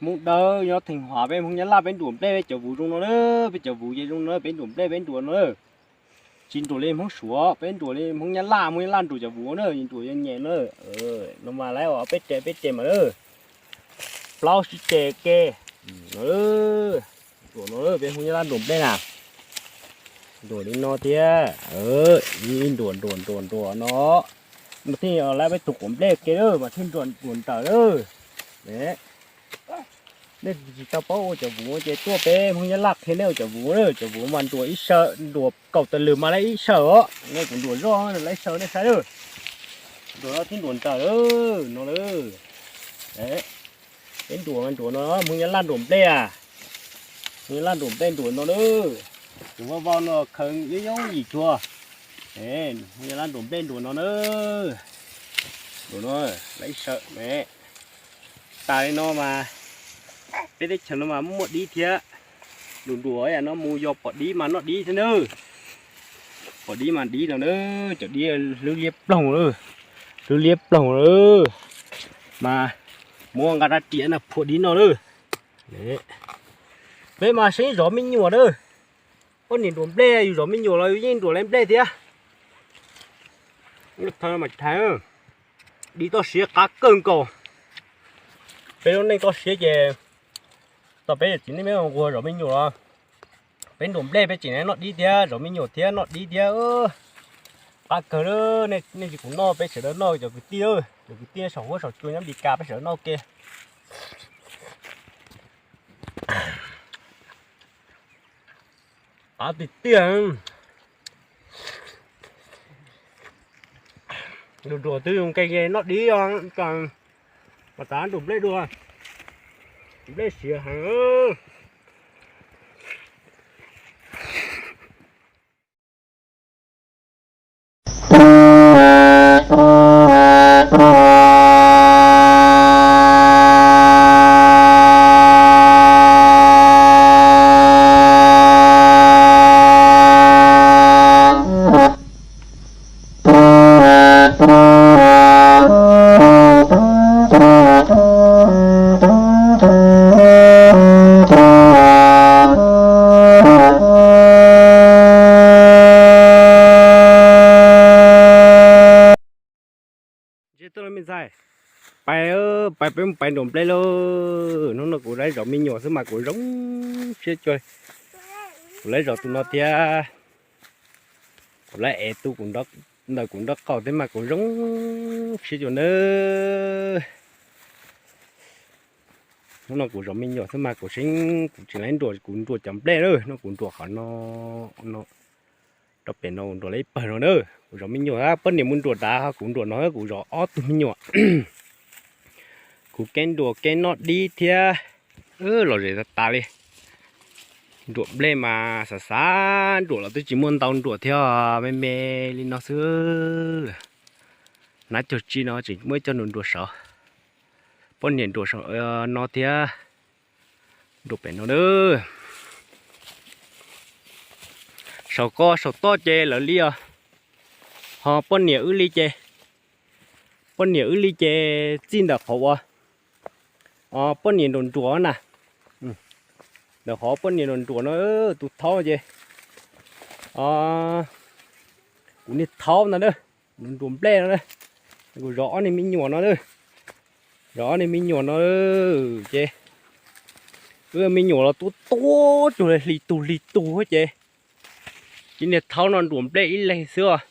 Hmoob Dawb nyob Theej Huas, peb Hmoob Nyab Laj peb nruam nplej peb cov vuv zoo no na, peb cov vuv ces zoo no peb nruam nplej peb nruam no na. Tsis nruam li Hmoob Suav, peb nruam li Hmoob Nyab Laj, Hmoob Nyab Laj nruam cov vuv na, nruam yog nyem na. No mas lawv ua peb tes peb tes mas na, plaub tsib tes ke no. Nruam no peb Hmoob Nyab Laj nruam nplej na. Nruam li no thiab, nruam nruam nruam nruam no mas thiaj lawv peb tus quav nplej ke lawm mas thiaj nruam nruam nrawm lawm. Nej tsis tau paub ua cov vuv ces tuaj peb Hmoob Nyab Laj qhia nej ua cov vuv na, cov vuv mas nruam ib saw, nruam kaum tas lwm mas lawv ib saw os, nej kuv nruam zoj lawv ib saw nej saib lawm. Nruam no thiaj nruam nrawm lawm no lawm. Peb nruam nruam no Hmoob Nyab Laj nruam nplej a, Hmoob Nyab Laj nruam nplej nruam no lawm. Tus vau vau no khaws ib yob yim cuag. Hmoob Nyab Laj nruam nplej nruam no na, nruam no lawv ib saw. Tas li no mas peb teb chaws no mas muaj dib thiab. Nruam nruam yam no mus yog pom dib mas noj dib thiab na. Pom dib mas dib no na, cov dib hlwb liab ploog lawm, hlwb liab ploog lawm. Mas muab nqa rab riam no phua dib no lawm. Peb mas seev zov me nyuam lawm. Poj niam nruam nplej, yus zov me nyuam los yus yeej nruam li nplej thiab. Dib toj siab qab kawg nkaus. Peb lub neej toj siab ces tau peb yawm txiv neej me nquag zov me nyuam los peb nruam nplej peb tseem noj dib thiab, zov me nyuam thiab noj dib thiab. Qab kawg, nej tsis kuv noj peb sawv daws noj, cov kwv tij, cov kwv tij saum huab saum cua nyob Meskas peb sawv daws noj ke. Qab tiag tiag. Nruam nruam twb zoo nqe nqe noj dib os, mas tav nruam nplej dua, nplej siav heev. Ntshe tuaj los me ntxhais, pais, pais peb mus pais nruam nplej lauj. Hnub no kuv lawv zov me nyuam xwb mas kuv zoo siab cuag. Kuv lawv zov tus no thiab, kuv lawv ev tus ntawm kuv nraub qaum thiab mas kuv zoo siab cuag nawb. Hnub no kuv zov me nyuam xwb mas kuv seev kuv tsis lawv nruam, kuv nruam cov nplej na, no kuv nruam qhov no, rau pem no kuv nruam lawv ib pawg no na. Kuv zov me nyuam, poj niam mus nruam dav, kuv nruam no, kuv zov ob tug me nyuam. Kuv keeb nruam keeb noj dib thiab, los zem tas tas li. Nruam nplej mas xav xav nruam los twb tsis muaj ntau nruam thiab, me me li no xwb. Nab cog tsi no tseem muaj ib co nruam nruam saud, poj niam nruam saum no thiab. Nruam pem no na. Saum ko saum toj ces lawv li os, ho poj niam wb li ces, poj niam wb li ces txij ntawm qhov uas poj niam nruam nruam na, ntawm qhov poj niam nruam nruam no, tus thaub ces kuv niag thaub ntag na, nruam nplej no, kuv zov ob niag me nyuam no, zov ob niag me nyuam no ces wb me nyuam los tuab tuab cuag li hli tug hli tug ces cia niag thaub no nruam nplej ib leeg xwb os.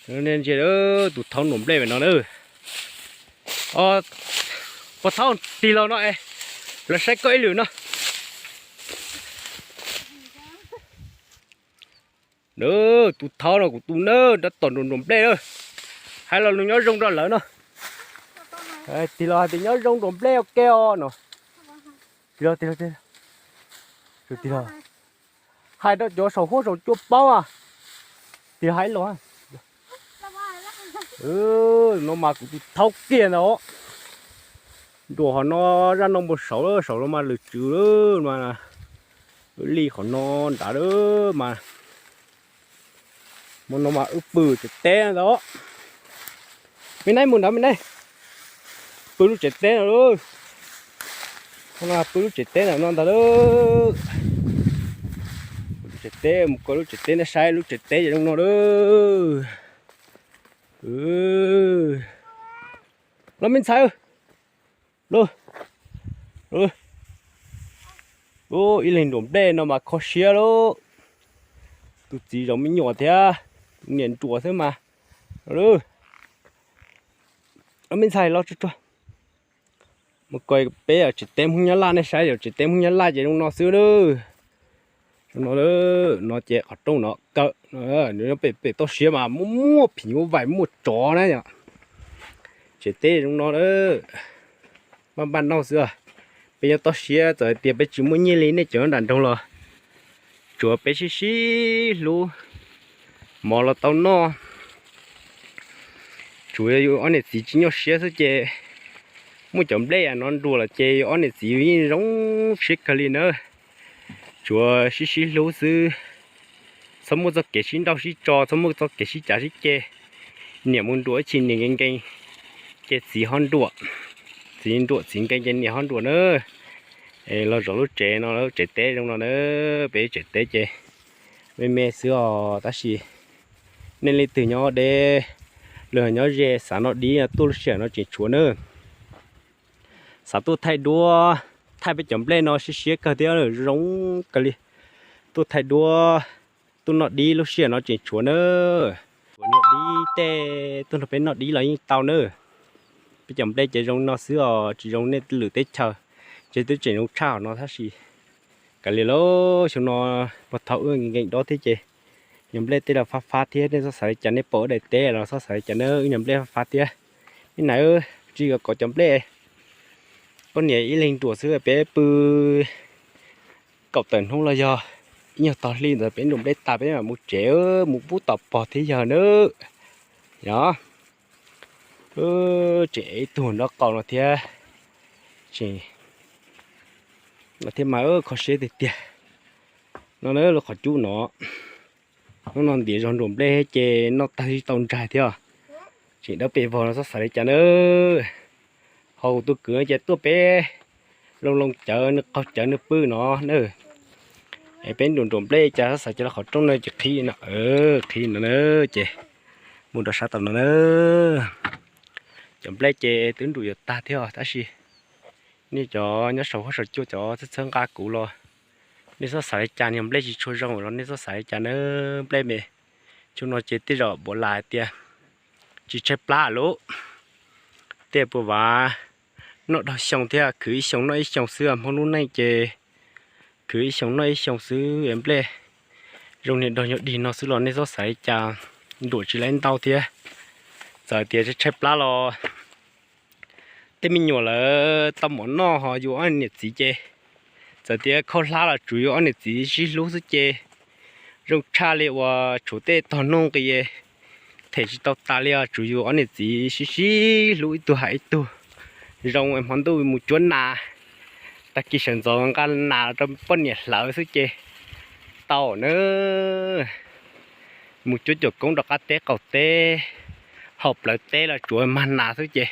Ntsia tus thaub nruam nplej pem no na. Pog thaub tig los no es, lawv saib koj ib lwm no. Tus thaub no kuv tus na, tab tom nruam nruam nplej na. Hais los nws nyob zoo rau lawv no. Tig los hais tias nyob zoo nruam nplej ua ke os no. Tig los, tig los, tig los. Hais rau cov saum huab saum cua paub as. Tig hais los. No mas kuv tus thaub kiag ntag. Nruam qhov no, zaj no mus saud, saud los mas lwm tswv mas, wb li qhov no nrad mas, hmo no mas wb pw tsev teb ntag. Me neeb mus nrad me neeb, pw lub tsev teb no lauj. Hnub no pw lub tsev teb ntawm no ntag lauj. Tsev teb mus koj lub tsev teb nej saib, lub tsev teb zoo no lauj. Los me ntxhais, ib leeg nruam nplej no mas kho siab lauj. Tus txiv zoo me nyuam thiab, tus niam nruam xwb mas. Los me ntxhais los tsuag tsuag. Mus koj peb tsev teb Hmoob Nyab Laj nej saib, yog tsev teb Hmoob Nyab Laj ces zoo no xwb lauj. Zoo no, no ces qhov rooj no kawg, pem pem toj siab mas muaj muaj phim muaj vais muaj tsov na yom. Tsev teb zoo no, npaj npaj noj xwb. Peb nyob toj siab txawm hais tias peb tsis muaj nyiaj li nej cov nram nroog los tsuav peb sib sib hlub mov los tau noj. Tsuav yus ob niam txiv tsis nyuaj siab xwb ces muaj cov nplej no nruam lawm ces yus ob niam txiv yeej zoo siab kawg li na. Tsuav sib sib hlub xwb, txhob muaj txoj kev sib nrauj sib tso, txhob muaj txoj kev sib cav sib ceg. Niam mus nruam ib chim niam nkees nkees ces txiv ho nruam, txiv nruam txiv nkees ces niam ho nruam na. Es los zov lub tsev no, lub tsev teb zoo no na, peb tsev teb ces me me xwb os, tab sis nej leej twg nyob deb, los nyob ze xav noj dib tuaj lub sij hawm no tseem tshuav na. Xav tuaj thaij duab, thaij peb cov nplej no siab siab kawg thiab zoo kawg li. Tuaj thaij duab, tuaj noj dib lub sij hawm no tseem tshuav na. Tshuav noj dib tej, tuaj nrog peb noj dib los yeej tau na. Peb cov nplej ces zoo no xwb os, tsis zoo nej lwm teb chaws, ces twb tseem zoo tshaj no tab sis kav liam lauj, xyoo no puag thaum wb nkees deb thiab ces nyuag nplej tej los fab fab thiab, nej txhob xav li cas, nej pom wb daim teb los txhob xav li cas na, wb nyuag nplej fab fab thiab. Ib na, tsis kom cov nplej, koj niam ib leeg nruam xwb peb pw kaum tawm hnub los yog ib nyuag tog hli ntawd peb nruam nplej tas peb mam mus tsev, mus pub tom pog thiab yawg na. Yog, tseem ib tug nraub qaum no thiab, tseem no thiab mas kho siab tiag tiag. No na lub qhov cub no, hnub no ntiav zog nruam nplej ces noj tag tsis tau ntsais thiab. Tseem dawb pes vog no txhob xav li cas na. Ho kuv tus kwv ces tuaj peb loo loo cawv nws qaug cawv nws pw no na. Es peb nruam nruam nplej cas txhob xav cas los qhov rooj no ces qhib no, qhib no na, ces mus rau sab tom no na. Cov nplej ces twb nruam yuav tag thiab tab sis nej cov nyob saum huab saum cua cov txhawb txhawb nqa kuv los nej txhob xav li cas, niag nplej tsis tshua zoo los nej txhob xav li cas na. Nplej me xyoo no ces tej zaum puav lam hais tias tsis tshaib plab lawm. Tej puas vav noj dob xyoo thiab, khwv ib xyoo noj ib xyoo xwb, Hmoob lub neej ces khwv ib xyoo noj ib xyoo xwb. Nplej zoo niag dog nyuag dig no xwb los nej txhob xav li cas, nruam tsis laib ntau thiab. Txawm tias tshaib plab los tej me nyuam lawv tau mov noj ho yus ob niam txiv ces, txawm tias khaub hlab los tsuav yus ob niam txiv sib hlub xwb ces zoo tshaj li uas tshuav tej tog nuj nqis them tsis tau tas li os. Tsuav yus ob niam txiv sib sib hlub ib tug hais ib tug, zoo hmo ntuj mus cuab nas, tag kis sawv ntxov nqa nas rau poj niam hlawv xwb ces tau na. Mus cuab cuam koob rau qab teb qaum teb, hauv plawv teb los tsuav mag nas xwb ces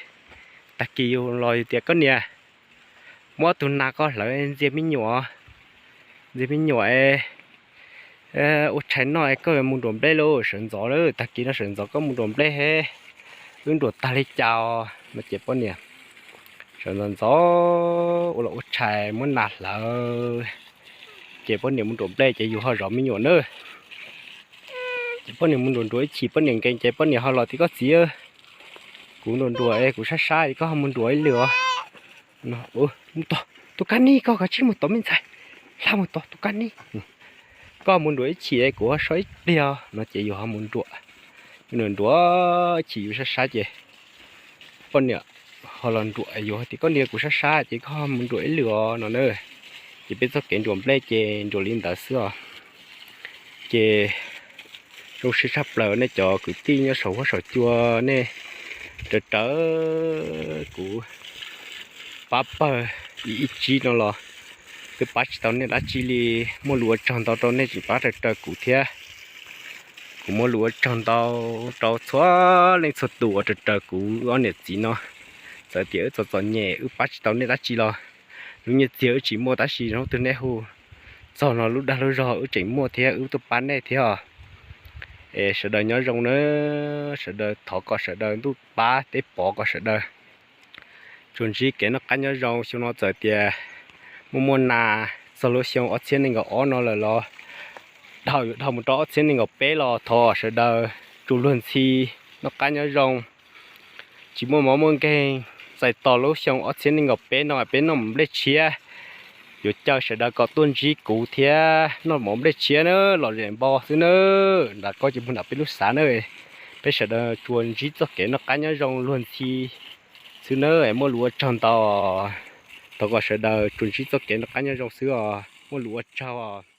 tag kis yus los yus tias koj niam, muab tus nas koj hlawv ntxias me nyuam, ntxias me nyuam ua tshais noj es koj mus nruam nplej lauj, sawv ntxov lawm, tag kis no sawv ntxov koj mus nruam nplej he, wb nruam tag li cas os no ces poj niam sawv ntxov ntxov ua los ua tshais muab nas hlawv, ces poj niam mus nruam nplej ces yus ho zov me nyuam na. Ces poj niam mus nruam nruam ib chim poj niam nkees ces poj niam ho los tias koj txiv, kuv nruam nruam es kuv sab sab es koj ho mus nruam ib lwm os. Mus tod tus kab nib, koj kav tsij mus tod me ntxhais, hla mus tod tus kab nib. Koj mus nruam ib chim es kuv ho so ib pliag os no ces yus ho mus nruam. Yus nruam nruam ib chim yus sab sab ces poj niam ho los nruam, yus tias koj niam kuv sab sab ces koj ho mus nruam ib lwm os no na. Ces peb txoj kev nruam nplej ces nruam li ntawd xwb os. Ces zoo siab tshaj plaws nej cov kwv tij nyob saum huab saum cua, nej raws raws kuv pab pawg ib tsib no los twb pab tsis tau nej dab tsi li. Muaj lus ua tsaug ntau rau nej tseem pab raws raws kuv thiab. Kuv muaj lus ua tsaug ntau rau txhua leej txhua tus uas raws raws kuv ob niam txiv no. Txawm tias wb txom txom nyem wb pab tsis tau nej dab tsi los Lub nyiaj txiag wb tsis muaj tab sis hnub twg nej hu txog no lub dag lub zog wb tseem muaj thiab wb tuaj pab nej thiab os. Es sawv daws nyob zoo na, sawv daws thov kom sawv daws ntuj pab teb pov kom sawv daws tsuas ntsib kev noj qab nyob zoo. Xyoo no txawm tias muaj muaj nas, txog lub xyoo ob txhiab nees nkaum ob no lawm los dhau yuav dhau mus rau ob txhiab nees nkaum peb los thov sawv daws tsuas luag ntxhi noj qab nyob zoo, tsis muaj mob muaj nkeeg. Txais tos lub xyoo ob txhiab nees nkaum peb no peb noj mov nplej tshiab. Yuav caw sawv daws kom tuaj ntsib kuv thiab noj mov nplej tshiab na, lom zem npo xwb na. Nram koj ces mus nram peb lub xav na, peb sawv daws tsuas ntsib txoj kev noj qab nyob zoo luag ntxhi xwb na. Muaj lus ua tsaug ntau, thov kom sawv daws tsuas ntsib txoj kev noj qab nyob zoo xwb os, muaj lus ua tsaug.